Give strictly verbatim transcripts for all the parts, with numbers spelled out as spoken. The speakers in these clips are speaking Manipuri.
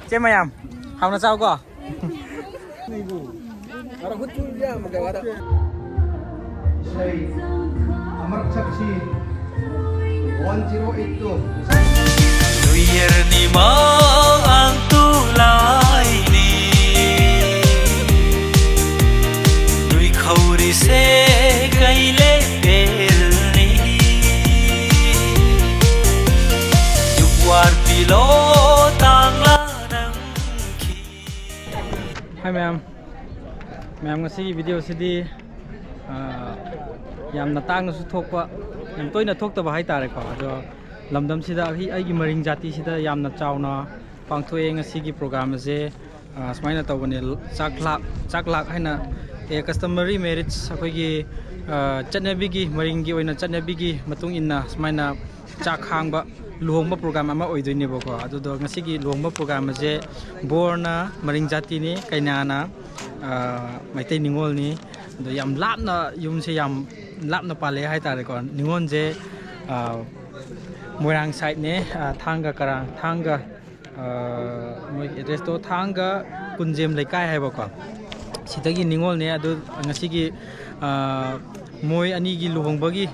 ꯏꯆꯦ ꯃꯌꯥꯝ, ꯍꯥꯎꯅ ꯆꯥꯎꯀꯣ꯫ ꯏꯁꯩ ꯑꯃꯔꯛ ꯁꯛꯁꯤ꯫ One zero eight two. Nui yer ni ma ang tu lai ni. Nui khou ri se kai le per ni. Juk war pi lo tang la nang khi. Hi ma'am. ꯃꯌꯥꯝ, ꯉꯁꯤꯒꯤ ꯚꯤꯗꯤꯑꯣꯁꯤꯗꯤ, ꯑ, ꯌꯥꯝꯅ ꯇꯥꯡꯅꯁꯨ ꯊꯣꯛꯄ, ꯌꯥꯝ ꯇꯣꯏꯅ ꯊꯣꯛꯇꯕ ꯍꯥꯏꯇꯥꯔꯦꯀꯣ꯫ ꯑꯗꯣ ꯂꯝꯗꯝꯁꯤꯗ ꯑꯩ, ꯑꯩꯒꯤ ꯃꯔꯤꯡ ꯖꯥꯇꯤꯁꯤꯗ ꯌꯥꯝꯅ ꯆꯥꯎꯅ ꯄꯥꯡꯊꯣꯛꯑꯦ ꯉꯁꯤꯒꯤ ꯄ꯭ꯔꯣꯒ꯭ꯔꯥꯝ ꯑꯁꯦ꯫ ꯑ, ꯁꯨꯃꯥꯏꯅ ꯇꯧꯕꯅꯦ, ꯆꯥꯛ ꯂꯥꯛ, ꯆꯥꯛ ꯂꯥꯛ ꯍꯥꯏꯅ, ꯑꯦ, customary marriage, ꯑꯩꯈꯣꯏꯒꯤ, ꯑ, ꯆꯠꯅꯕꯤꯒꯤ, ꯃꯔꯤꯡꯒꯤ ꯑꯣꯏꯅ ꯆꯠꯅꯕꯤꯒꯤ ꯃꯇꯨꯡ ꯏꯟꯅ ꯁꯨꯃꯥꯏꯅ ꯆꯥꯛ ꯈꯥꯡꯕ ꯂꯨꯍꯣꯡꯕ ꯄ꯭ꯔꯣꯒ꯭ꯔꯥꯝ ꯑꯃ ꯑꯣꯏꯗꯣꯏꯅꯦꯕꯀꯣ꯫ ꯑꯗꯨꯗꯣ ꯉꯁꯤꯒꯤ ꯂꯨꯍꯣꯡꯕ ꯄ꯭ꯔꯣꯒ꯭ꯔꯥꯝ ꯑꯁꯦ ꯕꯣꯔꯅ ꯃꯔꯤꯡ ꯖꯥꯇꯤꯅꯤ, ꯀꯩꯅꯥꯅ, ꯑ, ꯃꯩꯇꯩ ꯅꯤꯉꯣꯜꯅꯤ꯫ ꯑꯗꯣ ꯌꯥꯝ ꯂꯥꯞꯅ, ꯌꯨꯝꯁꯦ ꯌꯥꯝ ꯂꯥꯞꯅ ꯄꯥꯜꯂꯛꯑꯦ ꯍꯥꯏꯇꯥꯔꯦꯀꯣ꯫ ꯅꯤꯉꯣꯜꯁꯦ, ꯑ, ꯃꯣꯏꯔꯥꯡ ꯁꯥꯏꯠꯅꯦ, ꯑ, ꯊꯥꯡꯒ ꯀꯔꯥꯡ, ꯊꯥꯡꯒ, ꯑ, ꯃꯣꯏꯒꯤ ꯑꯦꯗ꯭ꯔꯦꯁꯇꯣ ꯊꯥꯡꯒ ꯀꯨꯟꯖꯦꯝ ꯂꯩꯀꯥꯏ ꯍꯥꯏꯕꯀꯣ꯫ ꯁꯤꯗꯒꯤ ꯅꯤꯉꯣꯜꯅꯦ꯫ ꯑꯗꯨ ꯉꯁꯤꯒꯤ, ꯑ, ꯃꯣꯏ ꯑꯅꯤꯒꯤ ꯂꯨꯍꯣꯡꯕꯒꯤ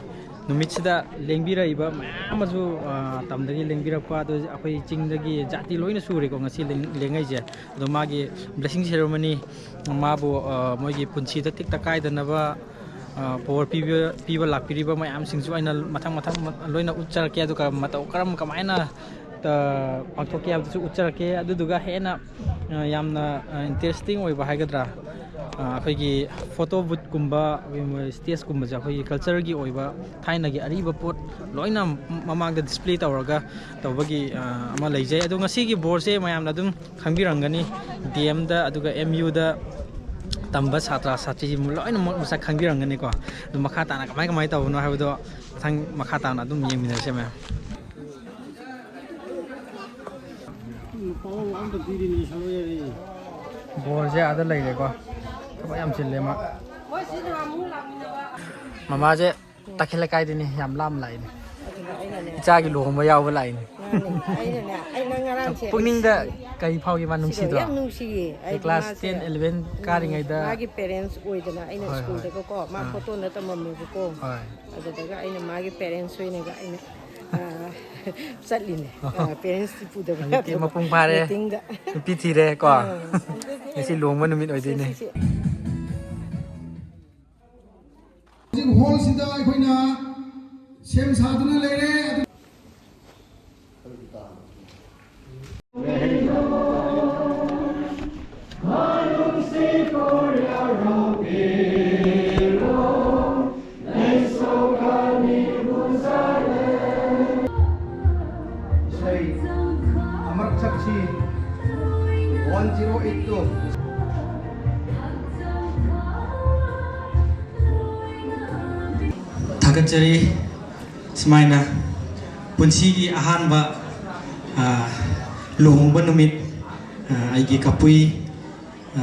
ꯅꯨꯃꯤꯠꯁꯤꯗ ꯂꯦꯡꯕꯤꯔꯛꯏꯕ ꯃꯌꯥꯝ ꯑꯃꯁꯨ, ꯑ, ꯇꯝꯗꯒꯤ ꯂꯦꯡꯕꯤꯔꯛꯄ, ꯑꯗꯨ ꯑꯩꯈꯣꯏ ꯆꯤꯡꯗꯒꯤ ꯖꯥꯇꯤ ꯂꯣꯏꯅ ꯁꯨꯔꯦꯀꯣ ꯉꯁꯤ ꯂꯦꯡ-, ꯂꯦꯡꯉꯛꯏꯁꯦ꯫ ꯑꯗꯣ ꯃꯥꯒꯤ blessing ceremony, ꯃꯥꯕꯨ, ꯑ, ꯃꯣꯏꯒꯤ ꯄꯨꯟꯁꯤꯗ ꯇꯦꯛꯇ ꯀꯥꯏꯗꯅꯕ, ꯑ, power ꯄꯤꯕ, ꯄꯤꯕ ꯂꯥꯛꯄꯤꯔꯤꯕ ꯃꯌꯥꯝꯁꯤꯡꯁꯨ ꯑꯩꯅ ꯃꯊꯪ ꯃꯊꯪ ꯂꯣꯏꯅ ꯎꯠꯆꯔꯛꯀꯦ꯫ ꯑꯗꯨꯒ ꯃꯇꯧ ꯀꯔꯝ, ꯀꯃꯥꯏꯅ, ꯑ, ꯄꯥꯡꯊꯣꯛꯀꯦ ꯍꯥꯏꯕꯗꯨꯁꯨ ꯎꯠꯆꯔꯛꯀꯦ꯫ ꯑꯗꯨꯗꯨꯒ ꯍꯦꯟꯅ, ꯑ, ꯌꯥꯝꯅ, ꯑ, interesting ꯑꯣꯏꯕ ꯍꯥꯏꯒꯗ꯭ꯔꯥ, ꯑ, ꯑꯩꯈꯣꯏꯒꯤ photo boothꯀꯨꯝꯕ, ꯑꯩꯈꯣꯏ ꯃꯣꯏ stageꯀꯨꯝꯕꯁꯦ ꯑꯩꯈꯣꯏꯒꯤ cultureꯒꯤ ꯑꯣꯏꯕ ꯊꯥꯏꯅꯒꯤ ꯑꯔꯤꯕ ꯄꯣꯠ ꯂꯣꯏꯅ ꯃꯃꯥꯡꯗ display ꯇꯧꯔꯒ ꯇꯧꯕꯒꯤ, ꯑ, ꯑꯃ ꯂꯩꯖꯩ꯫ ꯑꯗꯣ ꯉꯁꯤꯒꯤ ꯕꯣꯔꯁꯦ ꯃꯌꯥꯝꯅ ꯑꯗꯨꯝ ꯈꯪꯕꯤꯔꯝꯒꯅꯤ, ꯗꯤ ꯑꯦꯝꯗ ꯑꯗꯨꯒ ꯑꯦꯝ ꯌꯨꯗ ꯇꯝꯕ ꯁꯥꯇ꯭ꯔ ꯁꯥꯇ꯭ꯔꯤ ꯂꯣꯏꯅꯃꯛ ꯃꯁꯛ ꯈꯪꯕꯤꯔꯝꯒꯅꯤꯀꯣ꯫ ꯑꯗꯨ ꯃꯈꯥ ꯇꯥꯅ ꯀꯃꯥꯏ ꯀꯃꯥꯏ ꯇꯧꯕꯅꯣ ꯍꯥꯏꯕꯗꯣ ꯃꯊꯪ ꯃꯈꯥ ꯇꯥꯅ ꯑꯗꯨꯝ ꯌꯦꯡꯃꯤꯟꯅꯁꯦ ꯃꯌꯥꯝ꯫ ꯕꯣꯔꯁꯦ ꯑꯥꯗ ꯂꯩꯔꯦꯀꯣ, ꯊꯕꯛ ꯌꯥꯝ ꯆꯤꯜꯂꯦ ꯃꯥ꯫ ꯃꯃꯥꯁꯦ ꯇꯈꯦꯜ ꯂꯩꯀꯥꯏꯗꯅꯤ, ꯌꯥꯝ ꯂꯥꯞꯅ ꯂꯥꯛꯏꯅꯦ꯫ ꯑꯗꯨꯅ ꯑꯩꯅꯅꯦ, ꯏꯆꯥꯒꯤ ꯂꯨꯍꯣꯡꯕ ꯌꯥꯎꯕ ꯂꯥꯛꯏꯅꯦ꯫ ꯃꯥꯅꯦ꯫ ꯑꯩꯅꯅꯦ, ꯑꯩꯅ ꯉꯔꯥꯡ ꯄꯨꯛꯅꯤꯡꯗ ꯀꯩ ꯐꯥꯎꯒꯦ ꯃꯥ ꯅꯨꯡꯁꯤꯗ꯭ꯔꯣ? ꯌꯥꯝ ꯅꯨꯡꯁꯤꯌꯦ꯫ ꯑꯩꯗꯤ class ten, eleven ꯀꯥꯔꯤꯉꯩꯗ꯫ ꯃꯥꯒꯤ parents ꯑꯣꯏꯗꯅ ꯑꯩꯅ ꯁ꯭ꯀꯨꯜꯗꯒꯀꯣ, ꯃꯥ ꯐꯣꯇꯣꯅ ꯇꯝꯃꯝꯃꯦꯕꯀꯣ꯫ ꯍꯣꯏ꯫ ꯑꯗꯨꯗꯒ ꯑꯩꯅ ꯃꯥꯒꯤ parents ꯑꯣꯏꯅꯒ ꯑꯩꯅ, ꯑ, ꯆꯠꯂꯤꯅꯦ꯫ ꯑ, parents ꯇꯤ ꯄꯨꯗꯕ ꯍꯧꯖꯤꯛꯇꯤ ꯌꯥꯗꯕ ꯃꯄꯨꯡ ꯐꯥꯔꯦ꯫ Meeting ꯗ꯫ ꯅꯨꯄꯤ ꯊꯤꯔꯦ ꯀꯣ꯫ ꯑ, ꯑꯗꯨꯗꯤ ꯉꯁꯤ ꯂꯨꯍꯣꯡꯕ ꯅꯨꯃꯤꯠ ꯑꯣꯏꯗꯣꯏꯅꯦ꯫ ꯁꯤ, ꯁꯤ꯫ ꯍꯧꯖꯤꯛ hall ꯁꯤꯗ ꯑꯩꯈꯣꯏꯅ ꯁꯦꯝ ꯁꯥꯗꯨꯅ ꯂꯩꯔꯦ꯫ ꯑꯗꯨ ꯏꯁꯩ ꯑꯃꯔꯛ ꯁꯛꯁꯤ꯫ One zero eight two꯫ ꯊꯥꯒꯠꯆꯔꯤ꯫ ꯁꯨꯃꯥꯏꯅ ꯄꯨꯟꯁꯤꯒꯤ ꯑꯍꯥꯟꯕ, ꯑ, ꯂꯨꯍꯣꯡꯕ ꯅꯨꯃꯤꯠ, ꯑ, ꯑꯩꯒꯤ ꯀꯄꯨꯏ, ꯑ,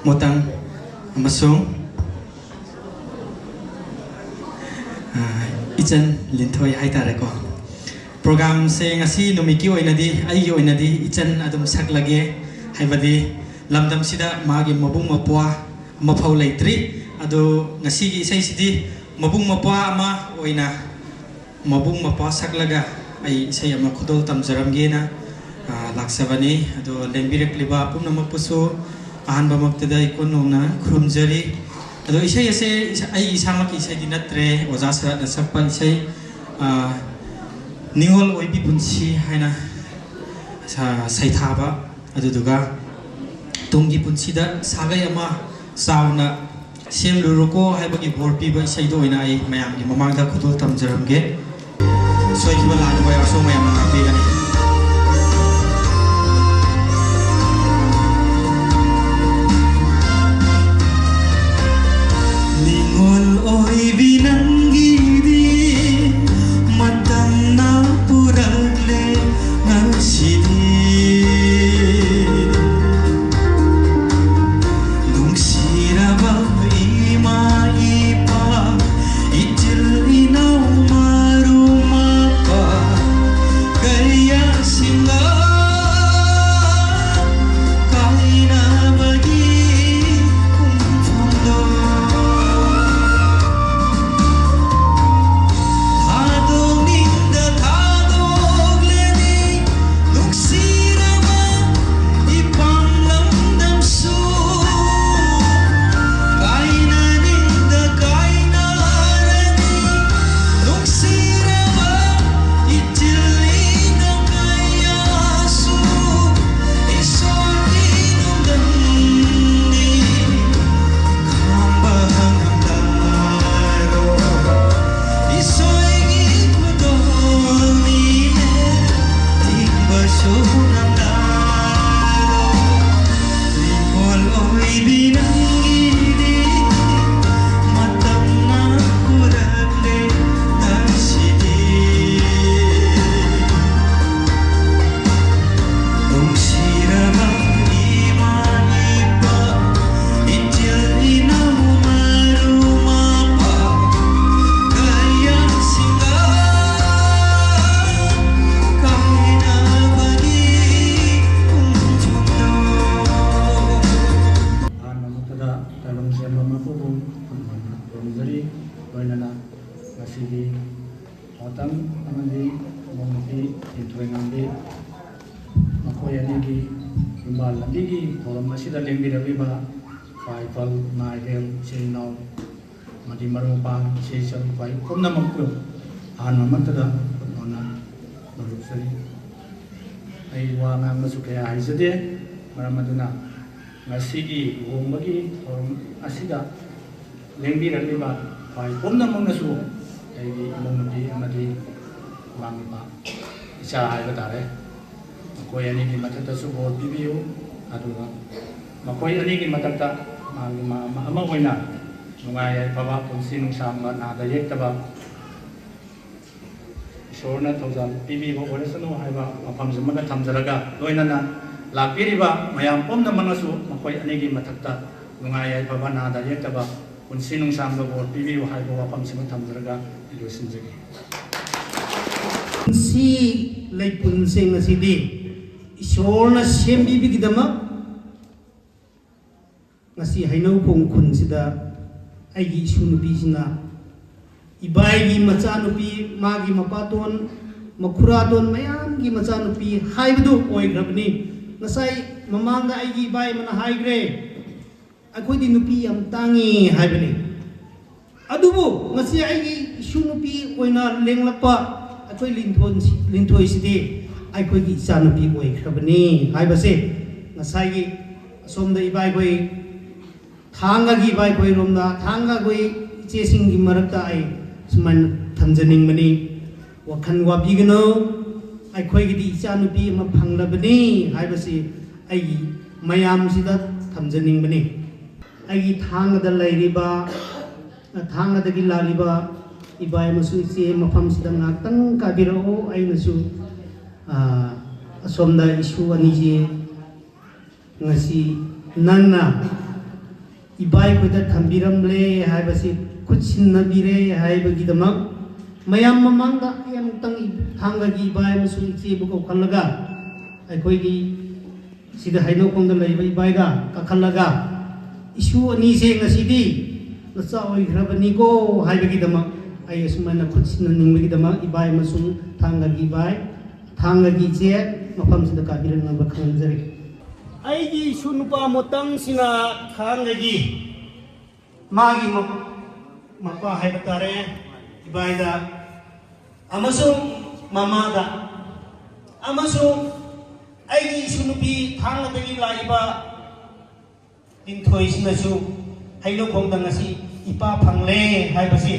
ꯃꯣꯇꯪ ꯑꯃꯁꯨꯡ, ꯑ, ꯏꯆꯟ ꯂꯤꯟꯊꯣꯏ ꯍꯥꯏꯇꯥꯔꯦꯀꯣ꯫ Program ꯁꯦ ꯉꯁꯤ ꯅꯨꯃꯤꯠꯀꯤ ꯑꯣꯏꯅꯗꯤ, ꯑꯩꯒꯤ ꯑꯣꯏꯅꯗꯤ ꯏꯆꯟ ꯑꯗꯨꯝ ꯁꯛꯂꯒꯦ, ꯍꯥꯏꯕꯗꯤ ꯂꯝꯗꯝꯁꯤꯗ ꯃꯥꯒꯤ ꯃꯕꯨꯡ ꯃꯧꯄ꯭ꯋꯥ ꯑꯃꯐꯥꯎ ꯂꯩꯇ꯭ꯔꯤ꯫ ꯑꯗꯣ ꯉꯁꯤꯒꯤ ꯏꯁꯩꯁꯤꯗꯤ ꯃꯕꯨꯡ ꯃꯧꯄ꯭ꯋꯥ ꯑꯃ ꯑꯣꯏꯅ ꯃꯕꯨꯡ ꯃꯧꯄ꯭ꯋꯥ ꯁꯛꯂꯒ ꯑꯩ ꯏꯁꯩ ꯑꯃ ꯈꯨꯗꯣꯜ ꯇꯝꯖꯔꯝꯒꯦꯅ, ꯑ, ꯂꯥꯛꯆꯕꯅꯤ꯫ ꯑꯗꯣ ꯂꯦꯡꯕꯤꯔꯛꯂꯤꯕ ꯄꯨꯝꯅꯃꯛꯄꯨꯁꯨ ꯑꯍꯥꯟꯕꯃꯛꯇꯗ ꯏꯀꯣꯟ ꯅꯧꯅ ꯈꯨꯔꯨꯝꯖꯔꯤ꯫ ꯑꯗꯣ ꯏꯁꯩ ꯑꯁꯦ ꯏꯁꯥ-, ꯑꯩ ꯏꯁꯥꯃꯛꯀꯤ ꯏꯁꯩꯗꯤ ꯅꯠꯇ꯭ꯔꯦ, ꯑꯣꯖꯥ ꯁꯔꯠꯅ ꯁꯛꯄ ꯏꯁꯩ, ꯑ, ꯅꯤꯉꯣꯜ ꯑꯣꯏꯕꯤ ꯄꯨꯟꯁꯤ ꯍꯥꯏꯅ ꯁ-, ꯁꯩꯊꯥꯕ, ꯑꯗꯨꯗꯨꯒ ꯇꯨꯡꯒꯤ ꯄꯨꯟꯁꯤꯗ ꯁꯥꯒꯩ ꯑꯃ ꯆꯥꯎꯅ ꯁꯦꯝꯂꯨꯔꯣꯀꯣ ꯍꯥꯏꯕꯒꯤ ꯕꯣꯔ ꯄꯤꯕ ꯏꯁꯩꯗꯣ ꯑꯣꯏꯅ ꯑꯩ ꯃꯌꯥꯝꯒꯤ ꯃꯃꯥꯡꯗ ꯈꯨꯗꯣꯜ ꯇꯝꯖꯔꯝꯒꯦ꯫ ꯁꯣꯏꯈꯤꯕ ꯂꯥꯟꯈꯤꯕ ꯌꯥꯎꯁꯪ ꯃꯌꯥꯝꯅ ꯉꯥꯛꯄꯤꯒꯅꯤ꯫ ꯅꯤꯉꯣꯜ ꯑꯣꯏꯕꯤ ꯅꯪꯒꯤꯗꯤ ꯃꯇꯝꯅ ꯄꯨꯔꯛꯂꯦ ꯉꯁꯤꯗꯤ꯫ ꯅꯨꯡꯁꯤꯔꯕ ꯏꯃꯥ ꯏꯄꯥ, ꯏꯆꯤꯜ ꯏꯅꯥꯎ ꯃꯔꯨꯞ ꯃꯄꯥꯡ ꯀꯌꯥ ꯌꯨꯝꯕꯥꯜ ꯂꯝꯕꯤꯒꯤ ꯊꯧꯔꯝ ꯑꯁꯤꯗ ꯂꯦꯡꯕꯤꯔꯛꯂꯤꯕ ꯈ꯭ꯋꯥꯏ ꯏꯄꯥꯜ ꯏꯃꯥ ꯏꯕꯦꯜ ꯏꯆꯤꯜ ꯏꯅꯥꯎ ꯑꯃꯗꯤ ꯃꯔꯨꯞ ꯃꯄꯥꯡ ꯏꯆꯦ ꯏꯆꯜ ꯈ꯭ꯋꯥꯏ ꯄꯨꯝꯅꯃꯛꯄꯨ ꯑꯍꯥꯟꯕꯃꯛꯇꯗ ꯈꯨꯠꯅꯣꯟꯅ ꯅꯣꯂꯨꯛꯆꯔꯤ꯫ ꯑꯩ ꯋꯥ ꯉꯥꯡꯕꯁꯨ ꯀꯌꯥ ꯍꯩꯖꯗꯦ, ꯃꯔꯝ ꯑꯗꯨꯅ ꯉꯁꯤꯒꯤ ꯂꯨꯍꯣꯡꯕꯒꯤ ꯊꯧꯔꯝ ꯑꯁꯤꯗ ꯂꯦꯡꯕꯤꯔꯛꯂꯤꯕ ꯈ꯭ꯋꯥꯏ ꯄꯨꯝꯅꯃꯛꯅꯁꯨ ꯑꯩꯒꯤ ꯏꯃꯧ ꯅꯨꯄꯤ ꯑꯃꯗꯤ ꯏꯃꯥ ꯅꯨꯄꯥ, ꯏꯆꯥ ꯍꯥꯏꯕ ꯇꯥꯔꯦ, ꯃꯈꯣꯏ ꯑꯅꯤꯒꯤ ꯃꯊꯛꯇꯁꯨ ꯕꯣꯔ ꯄꯤꯕꯤꯌꯨ꯫ ꯑꯗꯨꯒ ꯃꯈꯣꯏ ꯑꯅꯤꯒꯤ ꯃꯊꯛꯇ ꯃꯥꯒꯤ ꯃꯥ ꯑꯃ ꯑꯣꯏꯅ ꯅꯨꯡꯉꯥꯏ ꯌꯥꯏꯐꯕ, ꯄꯨꯟꯁꯤ ꯅꯨꯡꯁꯥꯡꯕ, ꯅꯥꯗ ꯌꯦꯛꯇꯕ, ꯏꯁꯣꯔꯅ ꯊꯧꯖꯥꯜ ꯄꯤꯕꯤꯕ ꯑꯣꯏꯔꯁꯅꯨ ꯍꯥꯏꯕ ꯋꯥꯐꯝꯁꯤꯃꯒ ꯊꯝꯖꯔꯒ, ꯂꯣꯏꯅꯅ ꯂꯥꯛꯄꯤꯔꯤꯕ ꯃꯌꯥꯝ ꯄꯨꯝꯅꯃꯛꯅꯁꯨ ꯃꯈꯣꯏ ꯑꯅꯤꯒꯤ ꯃꯊꯛꯇ ꯅꯨꯡꯉꯥꯏ ꯌꯥꯏꯐꯕ, ꯅꯥꯗ ꯌꯦꯛꯇꯕ, ꯄꯨꯟꯁꯤ ꯅꯨꯡꯁꯥꯡꯕ ꯕꯣꯔ ꯄꯤꯕꯤꯌꯨ ꯍꯥꯏꯕ ꯋꯥꯐꯝꯁꯤꯃ ꯊꯝꯖꯔꯒ ꯑꯩ ꯂꯣꯏꯁꯤꯟꯖꯒꯦ꯫ ꯄꯨꯟꯁꯤ ꯂꯩꯄꯨꯟꯁꯦ ꯉꯁꯤꯗꯤ ꯏꯁꯣꯔꯅ ꯁꯦꯝꯕꯤꯕꯒꯤꯗꯃꯛ ꯉꯁꯤ ꯍꯩꯅꯧꯈꯣꯡ ꯈꯨꯟꯁꯤꯗ ꯑꯩꯒꯤ ꯏꯁꯨ ꯅꯨꯄꯤꯁꯤꯅ ꯏꯕꯥꯏꯒꯤ ꯃꯆꯥꯅꯨꯄꯤ, ꯃꯥꯒꯤ ꯃꯄꯥꯇꯣꯟ, ꯃꯈꯨꯔꯥꯇꯣꯟ ꯃꯌꯥꯝꯒꯤ ꯃꯆꯥꯅꯨꯄꯤ ꯍꯥꯏꯕꯗꯨ ꯑꯣꯏꯈ꯭ꯔꯕꯅꯤ꯫ ꯉꯁꯥꯏ ꯃꯃꯥꯡꯗ ꯑꯩꯒꯤ ꯏꯕꯥꯏ ꯑꯃꯅ ꯍꯥꯏꯈ꯭ꯔꯦ, "ꯑꯩꯈꯣꯏꯗꯤ ꯅꯨꯄꯤ ꯌꯥꯝ ꯇꯥꯡꯉꯤ" ꯍꯥꯏꯕꯅꯤ꯫ ꯑꯗꯨꯕꯨ ꯉꯁꯤ ꯑꯩꯒꯤ ꯏꯁꯨ ꯅꯨꯄꯤ ꯑꯣꯏꯅ ꯂꯦꯡꯂꯛꯄ ꯑꯩꯈꯣꯏ ꯂꯤꯟꯊꯣꯟꯁꯤ-, ꯂꯤꯟꯊꯣꯏꯁꯤꯗꯤ ꯑꯩꯈꯣꯏꯒꯤ ꯏꯆꯥꯅꯨꯄꯤ ꯑꯣꯏꯈ꯭ꯔꯕꯅꯤ ꯍꯥꯏꯕꯁꯦ ꯉꯁꯥꯏꯒꯤ ꯑꯁꯣꯝꯗ ꯏꯕꯥꯏꯈꯣꯏ ꯊꯥꯡꯒꯒꯤ ꯏꯕꯥꯏꯈꯣꯏꯔꯣꯝꯗ, ꯊꯥꯡꯒ ꯑꯩꯈꯣꯏ ꯏꯆꯦꯁꯤꯡꯒꯤ ꯃꯔꯛꯇ ꯑꯩ ꯁꯨꯃꯥꯏꯅ ꯊꯝꯖꯅꯤꯡꯕꯅꯤ꯫ ꯋꯥꯈꯜ ꯋꯥꯕꯤꯒꯅꯨ, ꯑꯩꯈꯣꯏꯒꯤꯗꯤ ꯏꯆꯥꯅꯨꯄꯤ ꯑꯃ ꯐꯪꯂꯕꯅꯤ ꯍꯥꯏꯕꯁꯤ ꯑꯩꯒꯤ ꯃꯌꯥꯝꯁꯤꯗ ꯊꯝꯖꯅꯤꯡꯕꯅꯤ꯫ ꯑꯩꯒꯤ ꯊꯥꯡꯒꯗ ꯂꯩꯔꯤꯕ, ꯊꯥꯡꯒꯗꯒꯤ ꯂꯥꯛꯂꯤꯕ ꯏꯕꯥꯏ ꯑꯃꯁꯨꯡ ꯏꯆꯦ, ꯃꯐꯝꯁꯤꯗ ꯉꯥꯏꯍꯥꯛꯇꯪ ꯀꯥꯕꯤꯔꯛꯎ꯫ ꯑꯩꯅꯁꯨ, ꯑ, ꯑꯁꯣꯝꯗ ꯏꯁꯨ ꯑꯅꯤꯁꯤ ꯉꯁꯤ ꯅꯪꯅ ꯏꯕꯥꯏꯈꯣꯏꯗ ꯊꯝꯕꯤꯔꯝꯂꯦ ꯍꯥꯏꯕꯁꯤ ꯈꯨꯠꯁꯤꯟꯅꯕꯤꯔꯦ ꯍꯥꯏꯕꯒꯤꯗꯃꯛ ꯃꯌꯥꯝ ꯃꯃꯥꯡꯗ ꯑꯩ ꯑꯃꯨꯛꯇꯪ ꯊꯥꯡꯒꯒꯤ ꯏꯕꯥꯏ ꯑꯃꯁꯨꯡ ꯏꯆꯦꯕꯨ ꯀꯧꯈꯠꯂꯒ ꯑꯩꯈꯣꯏꯒꯤ ꯁꯤꯗ ꯍꯩꯅꯧꯈꯣꯡꯗ ꯂꯩꯕ ꯏꯕꯥꯏꯒ ꯀꯥꯈꯠꯂꯒ ꯏꯁꯨ ꯑꯅꯤꯁꯦ ꯉꯁꯤꯗꯤ ꯅꯆꯥ ꯑꯣꯏꯈ꯭ꯔꯕꯅꯤꯀꯣ ꯍꯥꯏꯕꯒꯤꯗꯃꯛ ꯑꯩ ꯑꯁꯨꯃꯥꯏꯅ ꯈꯨꯠꯁꯤꯟꯅꯅꯤꯡꯕꯒꯤꯗꯃꯛ ꯏꯕꯥꯏ ꯑꯃꯁꯨꯡ ꯊꯥꯡꯒꯒꯤ ꯏꯕꯥꯏ, ꯊꯥꯡꯒꯒꯤ ꯏꯆꯦ, ꯃꯐꯝꯁꯤꯗ ꯀꯥꯕꯤꯔꯛꯅꯕ ꯈꯪꯍꯟꯖꯔꯤ꯫ ꯑꯩꯒꯤ ꯏꯁꯨ ꯅꯨꯄꯥ ꯃꯣꯇꯪꯁꯤꯅ ꯊꯥꯡꯒꯒꯤ ꯃꯥꯒꯤ ꯃ-, ꯃꯄꯥ ꯍꯥꯏꯕ ꯇꯥꯔꯦ, ꯏꯕꯥꯏꯗ ꯑꯃꯁꯨꯡ ꯃꯃꯥꯗ ꯑꯃꯁꯨꯡ ꯑꯩꯒꯤ ꯏꯁꯨ ꯅꯨꯄꯤ ꯊꯥꯡꯒꯗꯒꯤ ꯂꯥꯛꯏꯕ ꯂꯤꯟꯊꯣꯏꯁꯤꯅꯁꯨ ꯍꯩꯅꯧꯈꯣꯡꯗ ꯉꯁꯤ ꯏꯄꯥ ꯐꯪꯂꯦ ꯍꯥꯏꯕꯁꯤ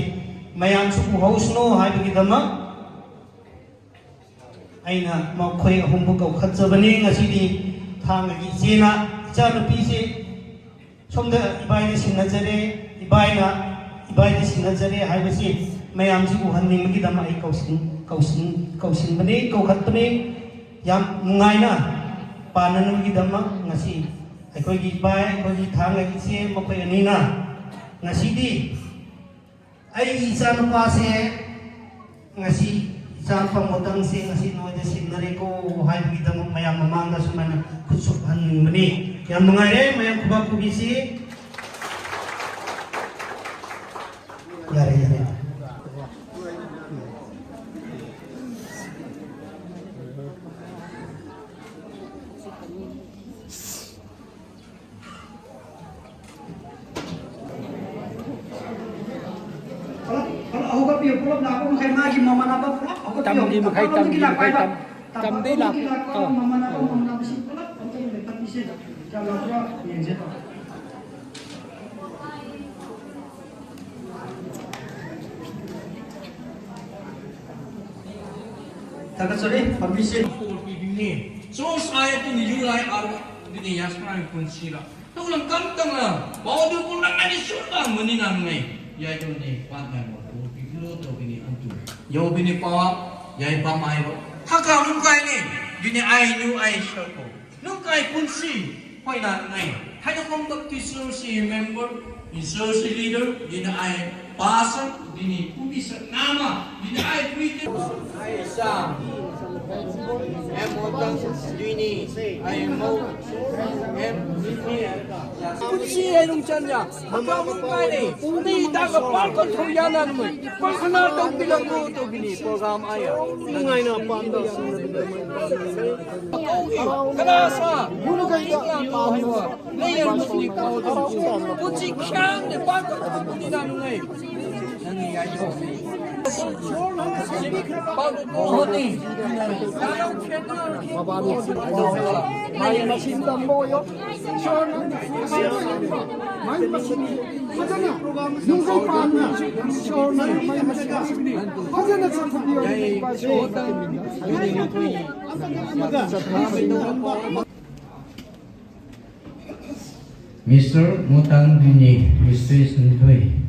ꯃꯌꯥꯝꯁꯨ ꯎꯍꯧꯁꯅꯨ ꯍꯥꯏꯕꯒꯤꯗꯃꯛ ꯑꯩꯅ ꯃꯈꯣꯏ ꯑꯍꯨꯝꯕꯨ ꯀꯧꯈꯠꯆꯕꯅꯤ꯫ ꯉꯁꯤꯗꯤ ꯊꯥꯡꯒꯒꯤ ꯏꯆꯦꯅ ꯏꯆꯥꯅꯨꯄꯤꯁꯦ ꯁꯣꯝꯗ ꯏꯕꯥꯏꯗ ꯁꯤꯟꯅꯖꯔꯦ, ꯏꯕꯥꯏꯅ ꯏꯕꯥꯏꯗ ꯁꯤꯟꯅꯖꯔꯦ ꯍꯥꯏꯕꯁꯤ ꯃꯌꯥꯝꯁꯤ ꯎꯍꯟꯅꯤꯡꯕꯒꯤꯗꯃꯛ ꯑꯩ ꯀꯧꯁꯤꯟ-, ꯀꯧꯁꯤꯟ-, ꯀꯧꯁꯤꯟꯕꯅꯤ, ꯀꯧꯈꯠꯄꯅꯤ꯫ ꯌꯥꯝ ꯅꯨꯡꯉꯥꯏꯅ ꯄꯥꯟꯅꯅꯕꯒꯤꯗꯃꯛ ꯉꯁꯤ ꯑꯩꯈꯣꯏꯒꯤ ꯏꯕꯥꯏ, ꯑꯩꯈꯣꯏꯒꯤ ꯊꯥꯡꯒꯒꯤ ꯏꯆꯦ ꯃꯈꯣꯏ ꯑꯅꯤꯅ ꯉꯁꯤꯗꯤ ꯑꯩꯒꯤ ꯏꯆꯥꯅꯨꯄꯥꯁꯦ ꯉꯁꯤ ꯏꯆꯥꯅꯨꯄꯥ ꯃꯣꯇꯪꯁꯦ ꯉꯁꯤ ꯅꯣꯏꯗ ꯁꯤꯟꯅꯔꯦꯀꯣ ꯍꯥꯏꯕꯒꯤꯗꯃꯛ ꯃꯌꯥꯝ ꯃꯃꯥꯡꯗ ꯁꯨꯃꯥꯏꯅ ꯈꯨꯠ ꯁꯨꯞꯍꯟꯅꯤꯡꯕꯅꯤ꯫ ꯌꯥꯝ ꯅꯨꯡꯉꯥꯏꯔꯦ, ꯃꯌꯥꯝ ꯈꯨꯕꯥꯛ ꯈꯨꯕꯤꯁꯤ꯫ ꯌꯥꯔꯦ, ꯌꯥꯔꯦ꯫ ꯄꯨꯂꯞ, ꯄꯨꯂꯞ ꯍꯧꯒꯠꯄꯤꯌꯨ, ꯄꯨꯂꯞ ꯂꯥꯛꯄ ꯃꯈꯩ ꯃꯥꯒꯤ ꯃꯃꯥꯟꯅꯕ ꯄꯨꯂꯞ ꯍꯧꯒꯠꯄꯤꯌꯨ꯫ ꯇꯝꯒꯤ ꯃꯈꯩ, ꯇꯝꯐꯝꯗꯒꯤ ꯇꯝꯒꯤ ꯂꯥꯛꯄ ꯃꯈꯩ, ꯍꯥꯏꯕ꯫ ꯇꯝ-, ꯇꯝꯗꯒꯤ ꯇꯝꯐꯝꯗꯒꯤ ꯂꯥꯛꯄ꯫ ꯂꯥꯛꯄ ꯑꯥ꯫ ꯃꯃꯥꯟꯅꯕ, ꯑꯥ꯫ ꯃꯃꯥꯟꯅꯕꯁꯤꯡ ꯄꯨꯂꯞ ꯑꯝꯇ ꯂꯦꯞꯈꯠꯄꯤꯁꯦ꯫ ꯀꯌꯥꯝ ꯂꯥꯛꯄ꯭ꯔꯥ ꯌꯦꯡꯁꯦ꯫ ꯊꯥꯒꯠꯆꯔꯤ, ꯄꯥꯝꯕꯤꯁꯦ꯫ ꯄꯤꯕꯤꯅꯤ꯫ ꯆꯣꯁ ꯑꯥꯏ ꯑꯗꯨꯅ ꯌꯨ ꯂꯥꯏ ꯑꯥꯔ ꯑꯗꯨꯅ ꯌꯥꯁꯃꯥꯏ ꯄꯨꯟꯁꯤꯔ꯫ ꯇꯧꯂꯝ ꯀꯝ ꯇꯪꯅ ꯄꯥꯎꯗꯨ ꯄꯨꯝꯅꯃꯛꯅꯤ ꯁꯨꯔ ꯃꯅꯤ ꯅꯪꯅꯩ꯫ ꯌꯥꯏꯗꯣꯅꯦ ꯄꯥꯟ ꯃꯥꯏ ꯃꯣꯠ ꯄꯤꯕꯤꯔꯣ ꯇꯧꯕꯤꯅꯤ ꯑꯗꯨ꯫ ꯌꯧꯕꯤꯅꯤ ꯄꯥ, ꯌꯥꯏ ꯄꯥ ꯃꯥꯏꯕ꯫ ꯊꯀꯥ ꯅꯨꯡ ꯀꯥꯏꯅꯤ꯫ ꯗꯤꯅꯦ ꯑꯥꯏ ꯅꯨ ꯑꯥꯏ ꯁꯔꯀꯣ꯫ ꯅꯨꯡ ꯀꯥꯏ ꯄꯨꯟꯁꯤ꯫ ꯍꯣꯏ ꯅꯪꯅꯩ꯫ ꯍꯥꯏꯗꯣ ꯀꯣꯝ ꯕꯞꯇꯤꯁ ꯆꯔꯆꯁꯤ ꯃꯦꯝꯕꯔ, ꯏꯟ ꯆꯔꯆꯁꯤ ꯂꯤꯗꯔ, ꯗꯤꯅꯦ ꯑꯥꯏ ꯄꯥꯁ, ꯗꯤꯅꯤ ꯄꯨꯃꯤ ꯁꯛ ꯅꯥꯃ, ꯗꯤꯅꯦ ꯑꯥꯏ ꯄꯨꯏ꯫ ꯑꯥꯏ ꯁꯥ꯫ M Motang Duini, I am Mo, M Duini. Kunsi ai lungchan ya, apa mungkai ni, ni tak kepal kau tu ya nan mu, kau kena tahu bilang mu tu gini program ayah. Nungai na pam tu. Kau ni, kena sa, guru kau ya, pam tu. Ni yang mesti kau tu. Kunsi kian ni pam kau tu ni nan nungai. Mister Motang Duini, Mister Sundui.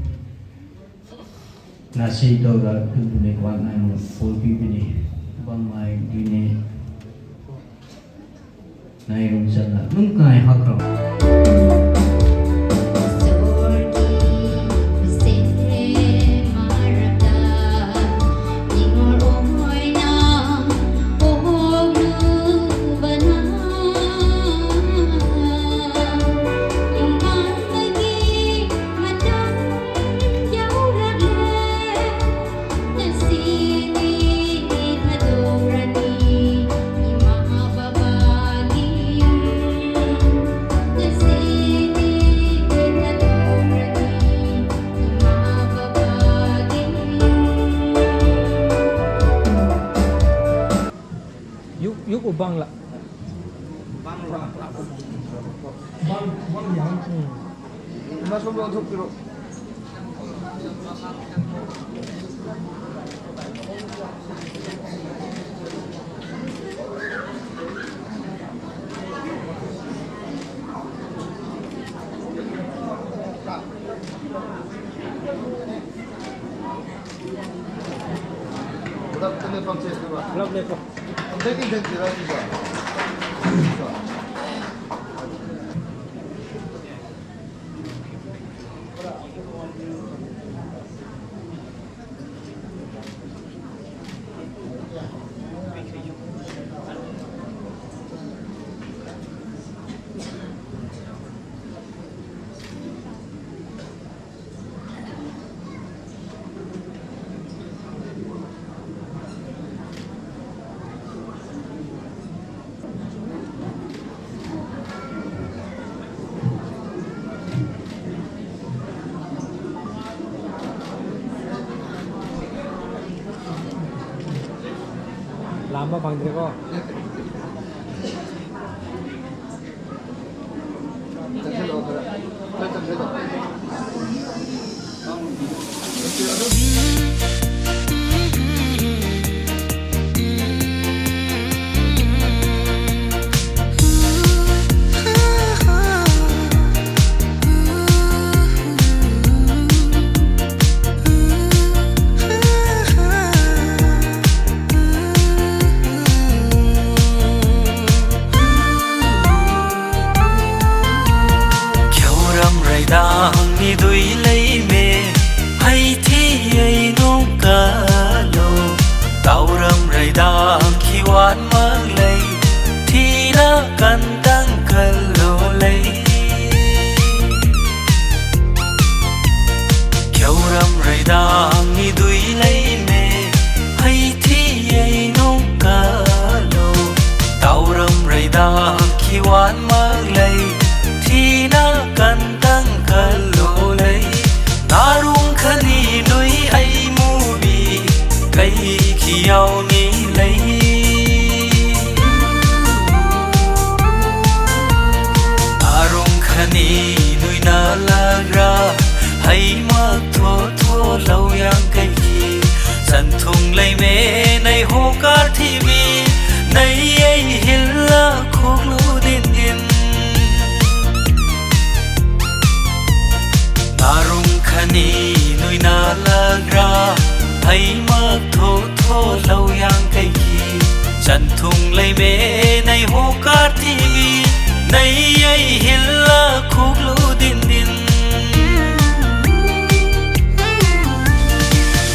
Nasi toga tubune kuat nai mo polpi bini. Bang mai Duini. Nai rum sana. Nung kai hakro. Yuk, yuk ubang la. Bang, bang yang. Hmm. Mas mo bang thuk kiro. Love ne pa. Love ne pa. ꯑꯃ ꯐꯪꯗ꯭ꯔꯦꯀꯣ꯫ ꯈ꯭ꯌꯧꯔꯝ ꯔꯩꯗꯥꯡ ꯅꯤꯗꯨꯏ ꯂꯩꯃꯦ, ꯍꯩꯊꯤ ꯑꯩ ꯅꯣꯡꯀꯂꯣ꯫ ꯇꯥꯎꯔꯝ ꯔꯩꯗꯥꯡ ꯈꯤꯋꯥꯟ ꯃꯛ ꯂꯩ, ꯊꯤꯅ ꯀꯟꯗꯪ ꯀꯜꯂꯣ ꯂꯩ꯫ ꯈ꯭ꯌꯧꯔꯝ ꯔꯩꯗꯥꯡ ꯅꯤꯗꯨꯏ ꯂꯩꯃꯦ, ꯍꯩꯊꯤ ꯑꯩ ꯅꯣꯡꯀꯂꯣ꯫ ꯇꯥꯎꯔꯝ ꯔꯩꯗꯥꯡ ꯈꯤꯋꯥꯟ ꯃꯛ ꯂꯩ, ꯊꯤꯅ ꯀꯟꯗꯪ ꯀꯜꯂꯣ ꯂꯩ꯫ ꯅꯥꯔꯨꯡ ꯈꯅꯤ ꯅꯨꯏ ꯑꯩ ꯃꯨꯕꯤ, ꯀꯩ ꯈꯤꯌꯥꯎꯅꯤ ꯂꯩ꯫ ꯅꯥꯔꯨꯡ ꯈꯅꯤ ꯅꯨꯏꯅ ꯂꯒ꯭ꯔꯥ, ꯍꯩꯃꯛ ꯊꯣ ꯊꯣ ꯂꯧ ꯌꯥꯡ ꯀꯩꯒꯤ꯫ ꯆꯟꯊꯨꯡ ꯂꯩꯃꯦ ꯅꯩ ꯍꯣ ꯀꯥꯊꯤꯕꯤ, ꯅꯩ ꯑꯩ ꯍꯤꯜꯂ ꯈꯣꯛꯂꯨ ꯗꯤꯟ ꯗꯤꯟ꯫ ꯅꯥꯔꯨꯡ ꯈꯅꯤ ꯅꯨꯏꯅ ꯂꯒ꯭ꯔꯥ, ꯍꯩꯃꯛ ꯊꯣ ꯊꯣ ꯂꯧ ꯌꯥꯡ ꯀꯩꯒꯤ꯫ ꯆꯟꯊꯨꯡ ꯂꯩꯃꯦ ꯅꯩ ꯍꯣ ꯀꯥꯊꯤꯕꯤ, ꯅꯩ ꯑꯩ ꯍꯤꯜꯂ ꯈꯣꯛꯂꯨ ꯗꯤꯟ ꯗꯤꯟ꯫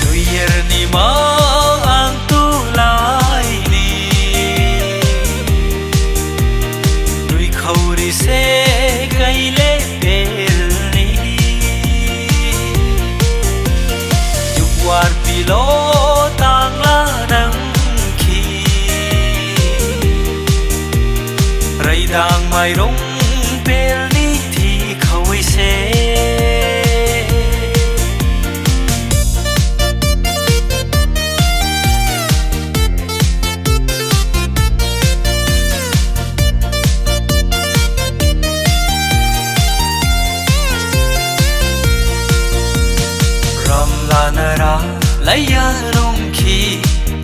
ꯅꯨꯏꯌꯔ ꯅꯤꯃꯥꯡ ꯇꯨꯂꯥꯏꯅꯤ, ꯅꯨꯏ ꯈꯧꯔꯤꯁꯦ ꯀꯩ ꯂꯦꯄꯦꯜꯅꯤ꯫ ꯌꯨꯛꯋꯥꯔ ꯄꯤꯂꯣ ꯇꯥꯡꯂꯥ ꯅꯪꯈꯤ, ꯔꯩꯗꯥꯡ ꯃꯥꯏꯔꯣꯡ ꯄꯦꯜꯅꯤ ꯊꯤ ꯈꯧꯏꯁꯦ꯫ ꯑꯩꯌꯥ ꯂꯨꯝꯈꯤ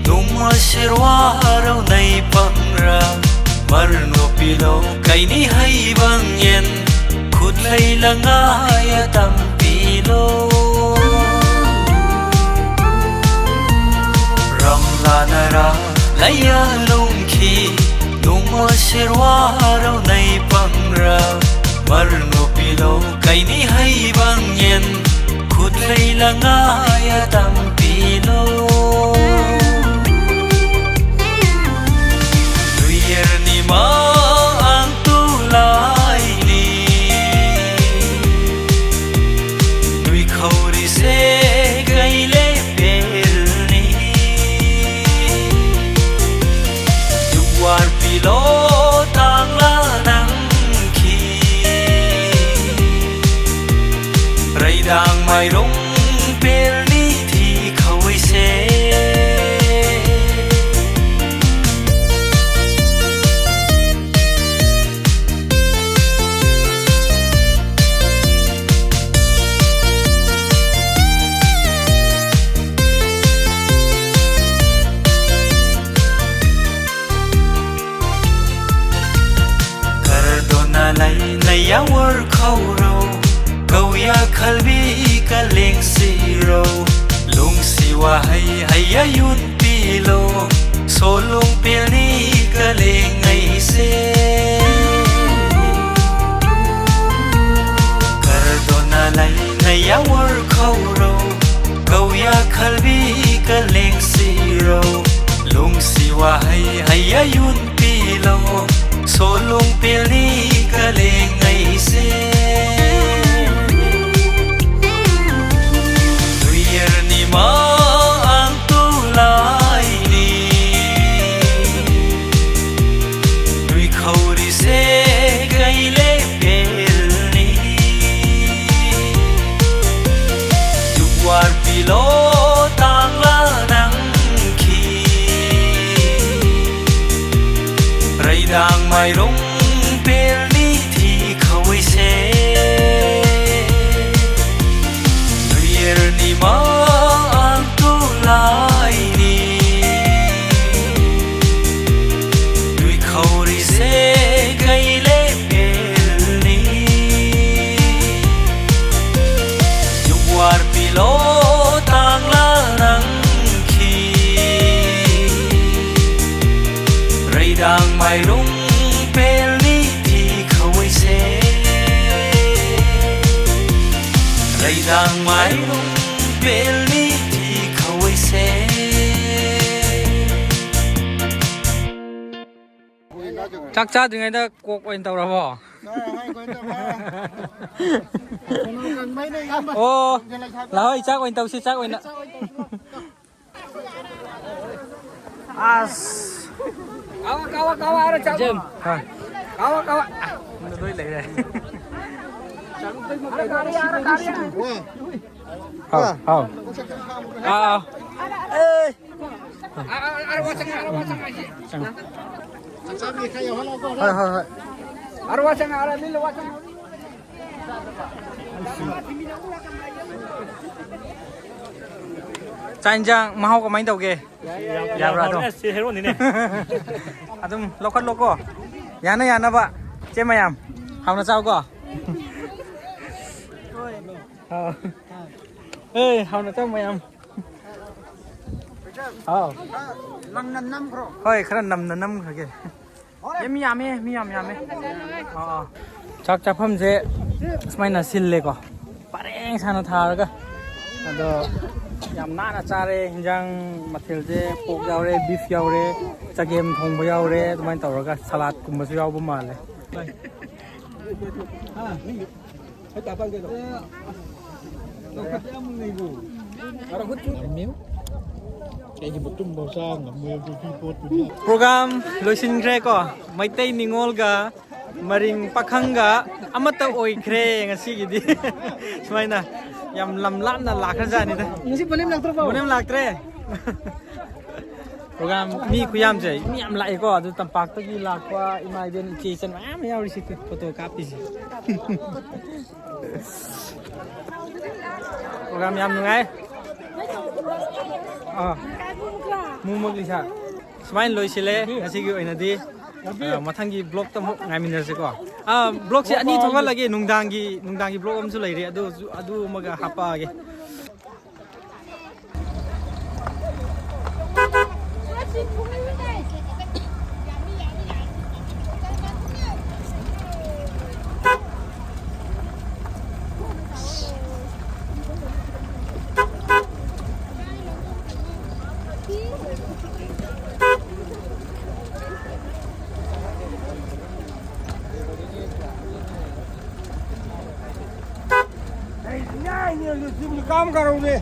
ꯅꯣꯡꯃ ꯁꯦꯔꯋꯥꯔꯧ ꯅꯩ ꯄꯪꯔ ꯃꯔꯅꯣ ꯄꯤꯂꯣ ꯀꯩꯅꯤ ꯍꯩꯕꯪ ꯌꯦꯟ ꯈꯨꯠꯂꯩ ꯂꯉꯥꯏ ꯑꯇꯝ ꯄꯤꯂꯣ ꯔꯝꯂꯥꯅꯔꯥ ꯂꯩꯌꯥ ꯂꯨꯝꯈꯤ ꯅꯣꯡꯃ ꯁꯦꯔꯋꯥꯔꯧ ꯅꯩ ꯄꯪꯔ ꯃꯔꯅꯣ ꯄꯤꯂꯣ ꯀꯩꯅꯤ ꯍꯩꯕꯪ ꯌꯦꯟ ꯈꯨꯠꯂꯩ ꯂꯉꯥꯏ ꯑꯇꯝ ꯄꯤꯂꯣ ꯅꯨꯌꯔꯅꯤ ꯃꯥ ꯑꯪ ꯇꯨꯂꯥꯏꯅꯤ ꯅꯨꯏ ꯈꯧꯔꯤꯁꯦ ꯒꯩꯂꯦ ꯄꯦꯜꯅꯤ ꯌꯨꯋꯥꯔ ꯄꯤꯂꯣ ꯇꯥꯡꯂꯥ ꯅꯪꯈꯤ ꯔꯩꯗꯥꯡ ꯃꯥꯏꯔꯣꯡ ꯄꯦꯜꯅꯤ ꯊꯤ ꯈꯧꯏꯁꯦ ꯀꯔꯗꯣꯅ ꯂꯩ ꯅꯌꯥꯋꯔ ꯈꯧꯔꯧ ꯀꯧꯌꯥ ꯈꯜꯕꯤ ꯀꯂꯦꯡꯁꯤꯔꯧ ꯂꯨꯡꯁꯤ ꯋꯥꯍꯩ ꯍꯩꯌꯥ ꯌꯨꯟ ꯄꯤꯂꯣ ꯁꯣꯂꯨꯡ ꯄꯦꯜꯅꯤ ꯀꯂꯦꯡꯉꯩꯁꯦ ꯀꯔꯗꯣꯅ ꯂꯩ ꯅꯌꯥꯋꯔ ꯈꯧꯔꯧ ꯀꯧꯌꯥ ꯈꯜꯕꯤ ꯀꯂꯦꯡꯁꯤꯔꯧ ꯂꯨꯡꯁꯤ ꯋꯥꯍꯩ ꯍꯩꯌꯥ ꯌꯨꯟ ꯄꯤꯂꯣ ꯁꯣꯂꯨꯡ ꯄꯦꯜꯅꯤ ꯀꯂꯦꯡꯉꯩꯁꯦ ꯅꯨꯌꯔꯅꯤ ꯃꯥ ꯑꯪ ꯇꯨꯂꯥꯏꯅꯤ ꯅꯨꯏ ꯈꯧꯔꯤꯁꯦ ꯒꯩꯂꯦ ꯄꯦꯜꯅꯤ ꯌꯨꯋꯥꯔ ꯄꯤꯂꯣ ꯇꯥꯡꯂꯥ ꯅꯪꯈꯤ ꯔꯩꯗꯥꯡ ꯃꯥꯏꯔꯣꯡ ꯄꯦ ꯆꯥꯡ ꯃꯥꯏꯔꯨꯡ ꯕꯦꯜꯅꯤ ꯊꯤ ꯈꯧꯋꯩꯁꯦ꯫ ꯆꯥꯛ ꯆꯥꯗ꯭ꯔꯤꯉꯩꯗ ꯀꯣꯛ ꯑꯣꯏꯅ ꯇꯧꯔꯕꯣ? ꯑꯣ, ꯂꯥꯛꯑꯣ, ꯆꯥꯛ ꯑꯣꯏꯅ ꯇꯧꯁꯤ, ꯆꯥꯛ ꯑꯣꯏꯅ꯫ ꯑꯁ꯫ ꯀꯥꯋꯥ, ꯀꯥꯋꯥ, ꯀꯥꯋꯥ, ꯑꯔꯦ, ꯆꯥꯛ꯫ ꯍꯣꯏ꯫ ꯀꯥꯋꯥ, ꯀꯥꯋꯥ꯫ ꯂꯣꯏ ꯂꯩꯔꯦ꯫ ꯍꯥꯎ, ꯍꯥꯎ꯫ ꯑꯥ, ꯑꯥ꯫ ꯑꯦ꯫ ꯆꯪꯉꯣ꯫ ꯍꯣꯏ, ꯍꯣꯏ, ꯍꯣꯏ꯫ ꯆꯥꯛ ꯏꯟꯖꯥꯡ ꯃꯍꯥꯎ ꯀꯃꯥꯏꯅ ꯇꯧꯒꯦ? ꯌꯥꯕ꯭ꯔꯥ ꯑꯗꯨꯝ? ꯑꯁ, ꯁꯤ ꯍꯦꯔꯣꯅꯤꯅꯦ꯫ ꯑꯗꯨꯝ ꯂꯧꯈꯠꯂꯣꯀꯣ꯫ ꯌꯥꯅ ꯌꯥꯅꯕ꯫ ꯆꯦ ꯃꯌꯥꯝ, ꯍꯥꯎꯅ ꯆꯥꯎꯀꯣ꯫ ꯍꯥꯎ꯫ ꯑꯦ, ꯍꯥꯎꯅ ꯆꯥꯎ ꯃꯌꯥꯝ꯫ ꯍꯥꯎ꯫ ꯍꯣꯏ, ꯈꯔ ꯅꯝꯅ ꯅꯝꯈ꯭ꯔꯒꯦ꯫ ꯑꯦ, ꯃꯤ ꯌꯥꯝꯃꯦ, ꯃꯤ ꯌꯥꯝ ꯌꯥꯝꯃꯦ꯫ ꯑꯥ, ꯑꯥ꯫ ꯆꯥꯛ ꯆꯥꯐꯝꯁꯦ ꯁꯨꯃꯥꯏꯅ ꯁꯤꯜꯂꯦꯀꯣ, ꯄꯔꯦꯡ ꯁꯥꯅ ꯊꯥꯔꯒ꯫ ꯑꯗꯣ ꯌꯥꯝ ꯅꯥꯟꯅ ꯆꯥꯔꯦ꯫ ꯍꯤꯟꯖꯥꯡ ꯃꯊꯦꯜꯁꯦ ꯄꯣꯛ ꯌꯥꯎꯔꯦ, ꯕꯤꯐ ꯌꯥꯎꯔꯦ, ꯆꯒꯦꯝ ꯊꯣꯡꯕ ꯌꯥꯎꯔꯦ, ꯑꯗꯨꯃꯥꯏꯅ ꯇꯧꯔꯒ ꯁꯂꯥꯠꯀꯨꯝꯕꯁꯨ ꯌꯥꯎꯕ ꯃꯥꯜꯂꯦ꯫ ꯄ꯭ꯔꯣꯒꯥꯝ ꯂꯣꯏꯁꯤꯟꯈ꯭ꯔꯦꯀꯣ꯫ ꯃꯩꯇꯩ ꯅꯤꯉꯣꯜꯒ ꯃꯔꯤꯡ ꯄꯥꯈꯪꯒ ꯑꯃꯠꯇ ꯑꯣꯏꯈ꯭ꯔꯦ ꯉꯁꯤꯒꯤꯗꯤ꯫ ꯁꯨꯃꯥꯏꯅ ꯌꯥꯝ ꯂꯝ ꯂꯥꯞꯅ ꯂꯥꯛꯈ꯭ꯔꯖꯥꯠꯅꯤꯗ꯫ ꯉꯁꯤ ꯕꯣꯂꯦꯝ ꯂꯥꯛꯇ꯭ꯔꯕꯣ? ꯕꯣꯂꯦꯝ ꯂꯥꯛꯇ꯭ꯔꯦ꯫ ꯄ꯭ꯔꯣꯒꯥꯝ ꯃꯤ ꯈꯨꯌꯥꯝꯁꯦ, ꯃꯤ ꯌꯥꯝ ꯂꯥꯛꯑꯦꯀꯣ꯫ ꯑꯗꯨ ꯇꯝꯄꯥꯛꯇꯒꯤ ꯂꯥꯛꯄ ꯏꯃꯥ ꯏꯕꯦꯟ ꯏꯆꯦ ꯏꯆꯟ ꯃꯌꯥꯝ ꯌꯥꯎꯔꯤꯁꯤ ꯐꯣꯇꯣ ꯀꯥꯞꯄꯤꯁꯤ꯫ ꯄ꯭ꯔꯣꯒꯥꯝ ꯌꯥꯝ ꯅꯨꯡꯉꯥꯏ꯫ ꯑꯥ꯫ ꯃꯨꯃꯛ ꯂꯤꯁꯥ꯫ ꯁꯨꯃꯥꯏꯅ ꯂꯣꯏꯁꯤꯜꯂꯦ ꯉꯁꯤꯒꯤ ꯑꯣꯏꯅꯗꯤ꯫ ꯑꯥ, ꯃꯊꯪꯒꯤ ꯕ꯭ꯂꯣꯛꯇ ꯑꯃꯨꯛ ꯉꯥꯏꯃꯤꯟꯅꯔꯁꯤꯀꯣ꯫ ꯑꯥ, ꯕ꯭ꯂꯣꯛꯁꯦ ꯑꯅꯤ ꯊꯣꯛꯍꯜꯂꯒꯦ꯫ ꯅꯨꯡꯗꯥꯡꯒꯤ, ꯅꯨꯡꯗꯥꯡꯒꯤ ꯕ꯭ꯂꯣꯛ ꯑꯃꯁꯨ ꯂꯩꯔꯤ꯫ ꯑꯗꯨ, ꯑꯗꯨ ꯑꯃꯒ ꯍꯥꯞꯄꯛꯑꯒꯦ꯫ काम करोगे?